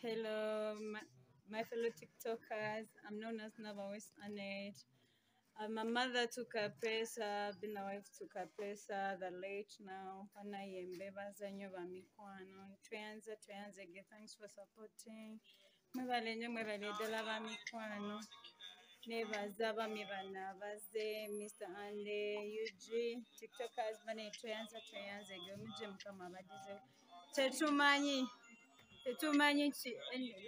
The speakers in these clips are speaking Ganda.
Hello, my fellow TikTokers. I'm known as Nabawes Annet. I'm a mother to Kapesa, been a wife to Kapesa, the late now. Banaye mbebaza nnyo bamikwano. Tweyanze tweyanzege, thanks for supporting. Mwebale nnyo mwebale ddala bamikwano. Nebaza bami bano abaze, Mr. Andy, UG, TikTokers bane tweyanze tweyanzege. Omujje Mukama abadize. Tetumanyi tetumanyi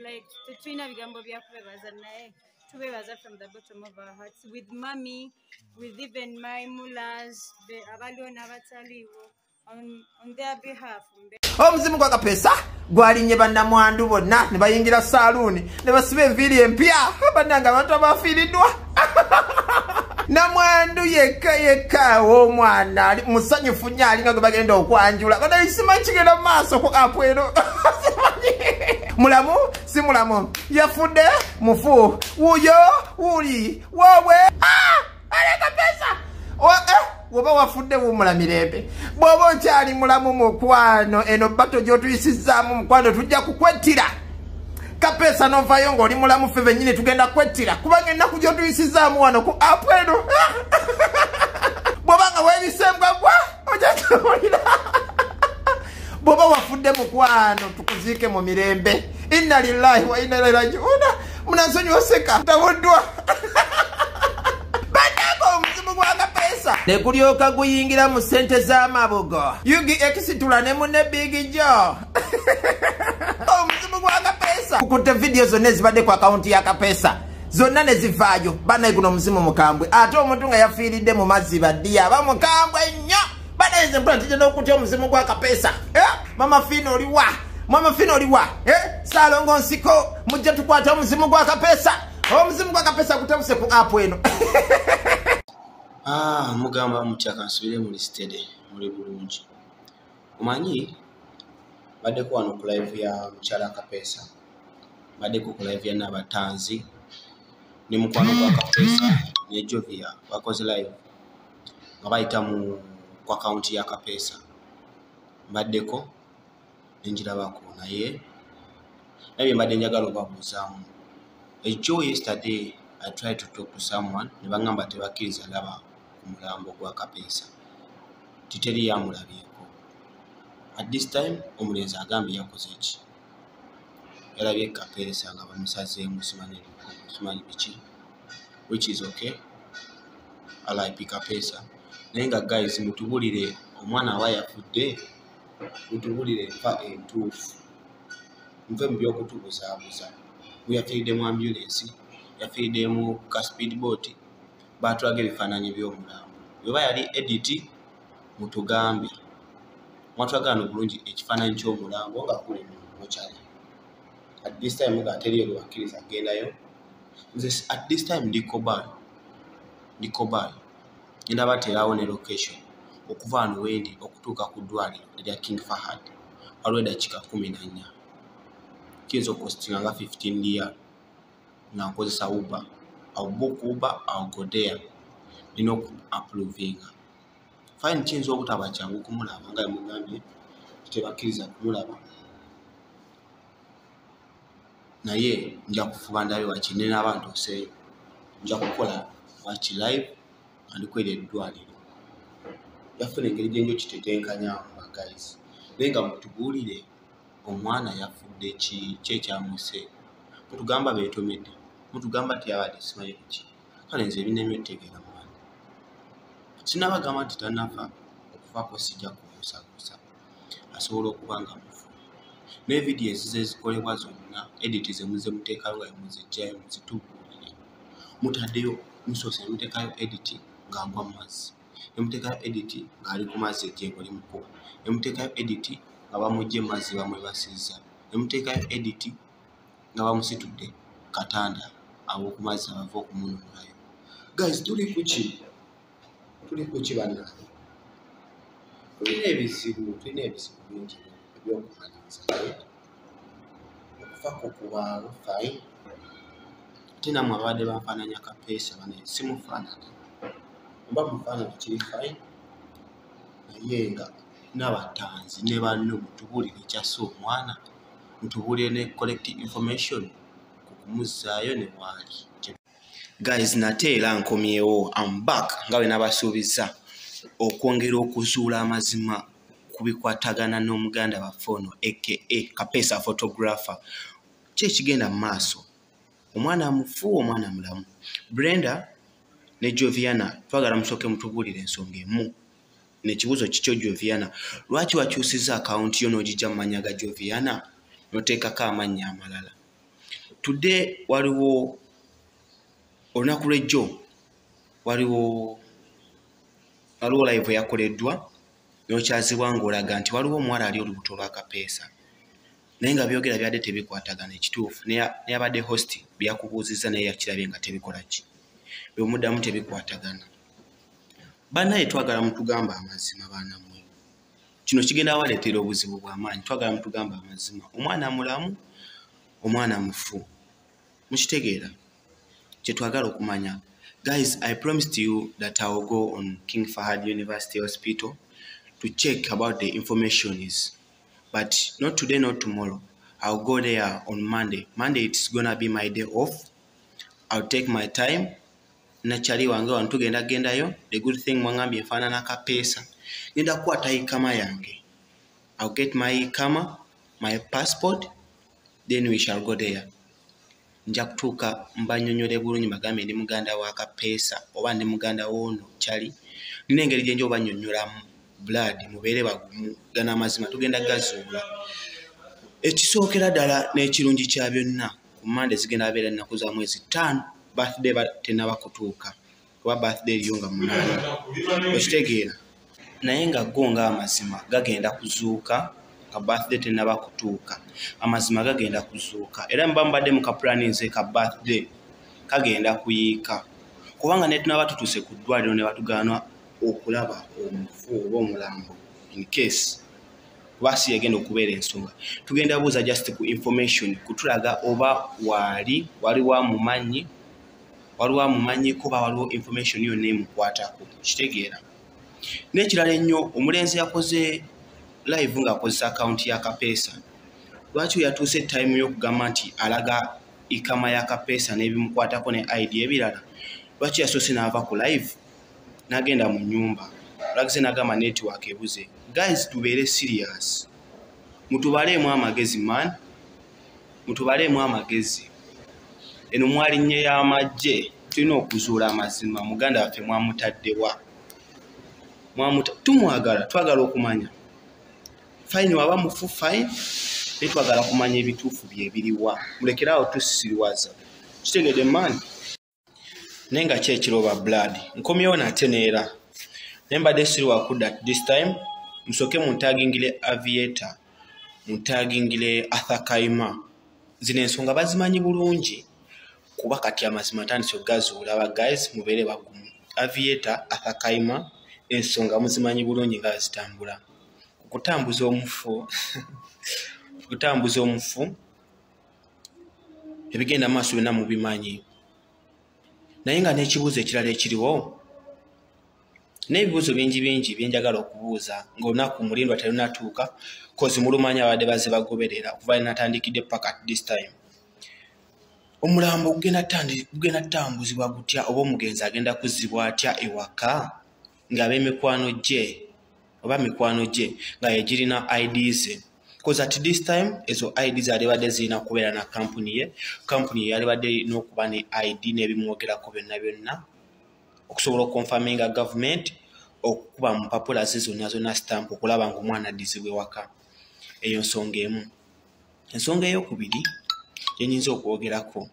like tetulina bigambo bya kubebaza naye tubebaza from the bottom of our hearts with mommy, with even my mulas abaliwo n'abataliiwo on their behalf. Omuzimu gwa Kapesa gwalinye bannamwandu bonna ne bayingira saaluuni ne basiba enviiri empya bannange abantu abafiiriddwa. Namwandu yekka yekka ow'omwana ali musanyufu nnyo alinga gwe bagenda okwanjula kati simanyi kigenda mu maaso ku apu eno. Mulamu si mulamu, yafudde mufu, wuuyo wuuli woowe ale Kapesa woba wafudde wummula mirembe, bw'oba okyali mulamu mukwano eno bato gy'otuyisizaamu mukwano tujja kukwettira. Kapesa n'ovaayo ng'oli mulamu ffe bennyini tugenda kwettira kubanga ennaku gy'otuyisizaamu wano ku apu eno. Bw'oba nga weebisembwa gwa ojja kuwulira. Bw'oba wafudde mukwano tukuziike mu mirembe. Inna lillahi wa inna ilaihi raji'un. Munansonyiwa oseka tabuddwa. Omuzimu gwa Kapesa ne gulyoka guyingira mu ssente z'amabugo. Yugi ekisitula ne munne Big Joe. Omuzimu gwa Kapesa kukutte vidiyo zonna ezibadde ku akawunti ya Kapesa zonna ne zivaayo. Bannaye guno omuzimu mukambwe, ate omuntu nga yafiiridde mu mazzi baddiya aba mukambwe nnyo. Bannaye nze mpula ntijja n'okutya omuzimu gwa Kapesa. Mama Fina oliwa? Mama Fina oliwa? Saalongo nsiko mujje tukwate omuzimu gwa Kapesa. Omuzimu gwa Kapesa gutabuse ku apu eno. Mugamba mutya kansubire muli steady, muli bulungi. Omanyi baddeko wano ku live ya mukyala Kapesa, baddeko ku live ya Nabatanzi ne mukwano gwa Kapesa ne Jovia bakoze live nga bayita mu ku akawunti ya Kapesa. Mbaddeko nenjirabako naye nabye mbadde njagala obabuuzaamu. Ekyo yesterday I tried to talk to someone ne bangamba tebakkiriza laba ku mulambo gwa Kapesa, titeri yamulabyeko. At this time omulenzi agambye yakoze ki, yalabye Kapesa nga bamusazeemu simanyi biki, which is okay, RIP Kapesa. Naye nga guys mutubulire omwana aba yafudde, mutubulire enfa entuufu, muve mu by'okutubuzaabuza. Yafiiridde mu ambulance, yafiiridde mu ka speedboat, baatulaga ebifaananyi by'omulambo. Bw'eba yali edit mutugambe, mwatulaga wano bulungi ekifaananyi ky'omulambo nga guli mu mochari. At this time nga teriyo gwe bakkiriza kugendayo. Nze at this time ndi Kobal, ngenda bateerawo ne location okuva wano wendi okutuuka ku ddwaliro erya King Fahad waliwo eddakiika 14. Kiyinza okukostinga nga 15 riyal nga nkozesa Uber. I'll book Uber, I'll go there. Nina oku-approvinga. Fine, kiyinza obutaba kyangu kumulaba nga mugambye tebakkiriza kumulaba, naye nja kufuba ndabe waki nina abantu oseeyo. Nja kukola waki live nga ndikwera eddwaliro. Yafuna engeri gye nja okitetenkanyaamu ba guys. Naye nga mutubuulire omwana yafudde ki, ki ekyamuse. Mutugamba beetomedde, mutugamba teyabadde simanyi kuki. Kale nze ebinnemye otutegeera mwana. Sinnabagamba nti tannafa, okufaako sijja kubuusabuusa, asobola okuba nga mufu. Naye vidiyo ezize ezikolebwa zonna edit ze muzze muteekayo nga muziggyayo muzitubuulire. Mutaddeyo musoose ne muteekayo edit ng'agwa mu mazzi, ne muteekayo edit ng'ali ku mazzi ejjengo limukuba, ne muteekayo edit nga bamuggye mu mazzi bamwebasizza, ne muteekayo edit nga bamusitudde katanda ab'oku mazzi abava okumununulayo. Guys, tuli ku ki? Tuli ku ki bannange? Tulina ebizibu bingi eby'okumaliriza, naye okufa kwo kubaawo fine. Ate nammwe ababadde banfaananya Kapesa bane simufaanana, oba mufaanana kiri fine, naye nga n'abatanzi ne banno mutubuulire ekyasse omwana. Mutubuulire ne collect information ku kumuzzaayo ne waali. Guys, nate era nkomyewo, I'm back nga bwe nabasuubizza okwongera okuzuula amazima ku bikwatagana n'omuganda waffe ono aka Kapeesa photographer. Ki ekigenda mu maaso? Omwana mufu, omwana mulamu? Brenda ne Joviana, twagala musooke mutubuulire ensonga emu. N'ekibuuzo kikyo Joviana, lwaki wakyusizza akawunti yo n'ogijja mu mannya ga Joviana n'oteekako amannya amalala? Today waliwo olunaku lw'ejjo waliwo live eyakoleddwa n'okyazibwa ng'olaga nti waliwo omuwala ali olubuto lwa Kapeesa, naye nga byogera byadde tebikwatagana. Ekituufu neyabadde host byakubuuzizza naye yakirabye nga tebikola ki, byomuddamu tebikwatagana. Bannaye twagala mutugamba amazima, baana mmwe. Kino kigenda waleetera obuzibu bw'amaanyi. Twagala mutugamba amazima, omwana mulamu, omwana mufu? Mukitegeera kye twagala okumanya. Guys, I promised you that I will go on King Fahad University Hospital to check about the information is, but not today, not tomorrow. I'll go there on Monday. Monday it's gonna be my day off. I'll take my time. Nakyali wange wano tugenda gendayo. The good thing, mwangambye nfaanana Kapeesa. Ngenda kukwata ikama yange. I'll get my ikama, my passport, then we shall go there. Nja kutuuka mbanyonyole bulungi, bagambe ndi muganda wa Kapeesa oba ndi muganda w'ono kyali. Nina engeri gye nja obanyonnyolamu blood, mubeere bagumu, gana amazima tugenda gazuula. Ekisookera ddala n'ekirungi kya byonna, ku Mande zigenda abeera ennaku za mwezi 5, birthday tennaba kutuuka, kuba birthday eriyo nga 8, okitegeera? Naye nga go ng'amazima gagenda kuzuuka nga birthday tennaba kutuuka, amazima gagenda kuzuuka. Era muba mubadde mu kapulaninze ka birthday kagenda kuyiika, kubanga ne tunaba tutuuse ku ddwaliro ne batugaana okulaba omufu oba omulambo, in case kuba si yegenda okubeera ensonga, tugenda buuza just ku information kutulaga oba waali waliwo amumanyi, waliwo amumanyiko oba waliwo information yonna emukwatako, kitegeera? N'ekirala ennyo, omulenzi yakoze live ng'akozesa akawunti ya Kapeesa. Lwaki yatuuse time y'okugamba nti alaga ikama ya Kapeesa n'ebimukwatako ne ID ebirala? Lwaki yasoose n'ava ku live n'agenda mu nnyumba? Lwakize n'agamba network ebuze. Guys, tubeere serious, mutubaleemu amagezi man, mutubaleemu amagezi. Eno mwalinnye y'amagye, tulina okuzuula amazima. Muganda waffe mwamutaddewa? Tumwagala, twagala okumanya. Fine, waba mufu, fine, naye twagala kumanya ebituufu byebiriwa. Mulekeraawo tusiriwaza, kitegedde man? Naye nga ki ekiroba blood, nkomyewo nate neera, naye mbadde siri wakudda. At this time musooke muntagingire Aviator, muntagingire Arthur Kaima. Zino ensonga bazimanyi bulungi, kuba kati amazima atandise okugazuula. Ba guys, mubeere bagumu. Aviator, Arthur Kaima, ensonga muzimanyi bulungi nga zitambula kutambuza omufu, kutambuza omufu, ebigenda maaso byonna mubimanyi. Naye nga n'ekibuuzo ekirala ekiriwo, n'ebibuuzo bingi bingi byenjagala okubuuza ng'olunaku mulindwa terunatuuka, kozi mulumanyi abadde bazze bagoberera okuva natandikidde paka at this time. Omulambo gugenda kutambuzibwa gutya, oba omugenzi agenda kuzzibwa atya ewaka ng'ab'emikwano gye oba mikwano gye nga yegirina ID ze? Because at this time ezo ID zalibadde zirina kubeera na kampuni ye, kampuni ye yalibadde n'okuba ne ID n'ebimwogerako byonna byonna okusobola okukonfaminga gavumenti okukuba mu mpapula ze zonna zonna stamp okulaba ng'omwana addizibwa ewaka. Eyo nsonga emu. Ensonga eyokubiri gye nnyinza okwogerako,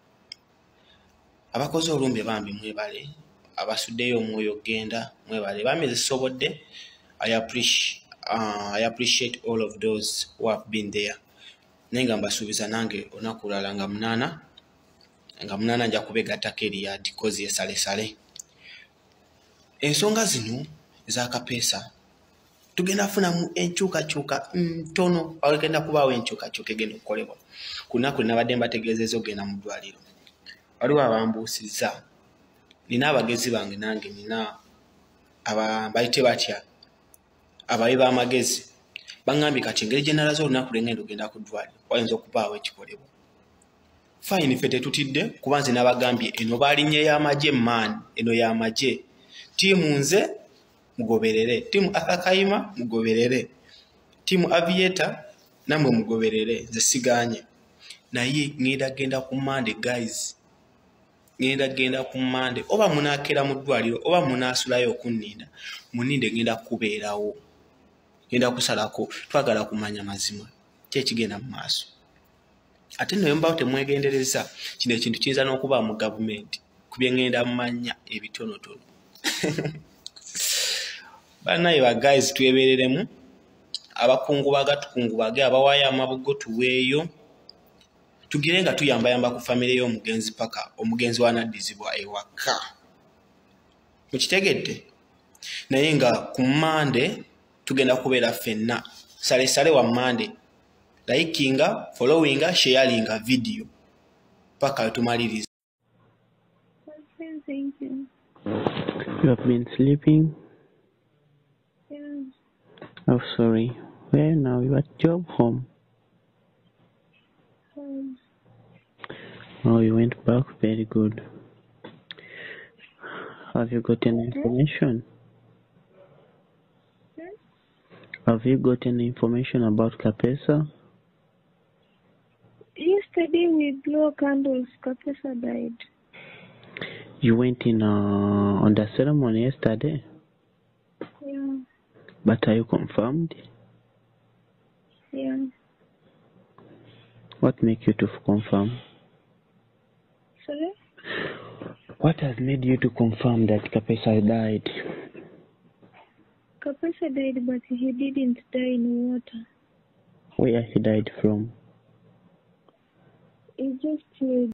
abakozi olumbe bambi mwebale, abasuddeyo omwoyo okugenda mwebale, bambi zisobodde. I appreciate all of those who have been there. Naye nga mbasuubiza nange olunaku lulala nga 8, nga 8 nja kubeegattako eriyadi kozi esalesale. Ensonga zino eza Kapeesa tugenda kufunamu enkyukakyuka ntono, wagenda kubaawo enkyukakyuka egenda okukolebwa. Ku lunaku lwe nabadde mbategeezezza okugenda mu ddwaliro, waliwo abambuusizza. Nina abagezi bange nange, nina bayite batya, abawi b'amagezi, baŋŋambye kati engeri gye nalaze olunaku lwe ngenda okugenda ku ddwaliro, Wayinza okubaawo ekikolebwa. Fine, ffe tetutidde kuba nze nabagambye eno baalinnye y'amagye man, eno y'amagye. Ttiimu nze mugoberere, ttiimu Athakayima mugoberere, ttiimu Aviator nammwe mugoberere, nze sigaanye. Naye ŋŋenda genda ku Mande guys, ŋŋenda genda ku Mande, oba munaakeera mu ddwaliro oba munaasulayo okunninda, muninde ŋŋenda kubeerawo, ŋŋenda kusalako, twagala kumanya mazima ki ekigenda mu maaso. Ate nno mbawo temwegendereza, kino ekintu kiyinza n'okuba mu gavumenti ku bye ŋŋenda mmanya ebitonotono. Bannaye ba guys twebereremu, abakungubaga tukungubage, abawaayo amabugo tuweeyo, tugire nga tuyambayamba ku famire y'omugenzi paka omugenzi wanaddizibwa ewaka. Mukitegedde? Naye nga ku Mande tugenda kubeera ffenna salesale wa Mande, likinga, followinga, sharinga video paka lwe tumaliriza. Fine, thank you. You have been sleeping? Yeah. Oh, sorry. Where now? You at job, home? Home. Oh, you went back. Very good. Have you gotten information? Hmm? Have you gotten information about Kapesa? Yesterday we blew candles. Kapesa died. You went in on the ceremony yesterday? Yeah. But are you confirmed? Yeah. What make you to confirm? Sorry? What has made you to confirm that Kapesa died? Kapesa died, but he didn't die in water. Where he died from? He just